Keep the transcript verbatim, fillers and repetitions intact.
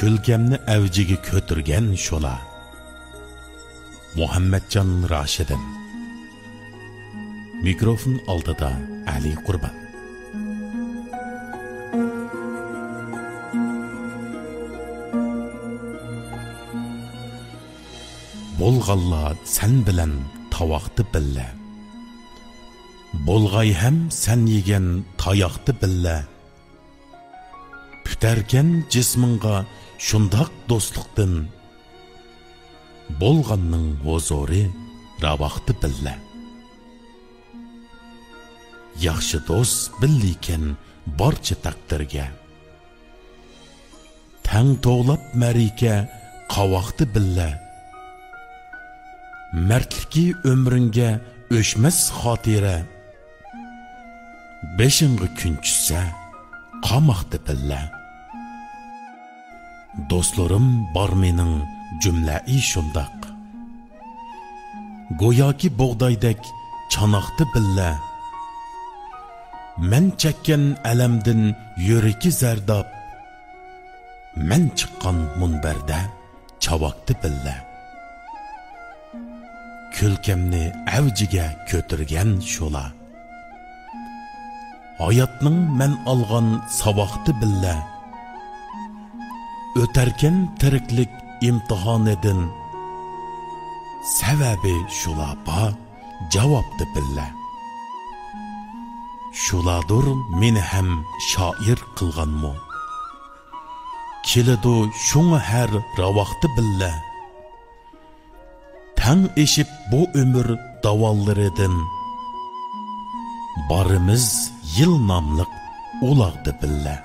ئۆلكەمنى ئەۋجىگە كۆتۈرگەن شولا. مۇھەممەتجان راشىدىن. مىكروفون ئالدىدا ئەلى قۇربان. بولغانلار سەن بىلەن تاۋاقتا بىللە، بولغاي ھەم سەن يېگەن تاياقتا بىللە. پۈتەركەن جىسمىڭغا شۇنداق دوستلۇقتىن، بولغاننىڭ ھۇزۇرى راۋاقتا بىللە. ياخشى دوست بىللىكەن بارچە تەقدىرگە، تەڭ توۋلاپ مەرىكە قاۋاقتا بىللە. مەردلىكى ئۆمرۈڭگە ئۆچمەس خاتىرە، بېشىڭغا كۈن چۈشسە قاماقتا بىللە. دوستلىرىم بار مېنىڭ جۈملەئى شۇنداق، گوياكى بۇغدايدەك چاناقتا بىللە. مەن چەككەن ئەلەمدىن يۈرىكى زەرداب، مەن چىققان مۇنبەردە چاۋاكتا بىللە. كۈلكەمنى ئەۋجىگە كۆتۈرگەن شۇلا، ھاياتنىڭ مەن ئالغان ساۋاقتا بىللە. ئۆتەركەن تىرىكلىك ئىمتىھانىدىن، سەۋەبى شۇلا بار جاۋابتا بىللە. شۇلاردۇر مېنى ھەم شائىر قىلغانمۇ، كېلىدۇ شۇڭا ھەر راۋاقتا بىللە. تەڭ ئېشىپ بۇ ئۆمۈر داۋانلىرىدىن، بارىمىز يىل ناملىق ئۇلاغدا بىللە.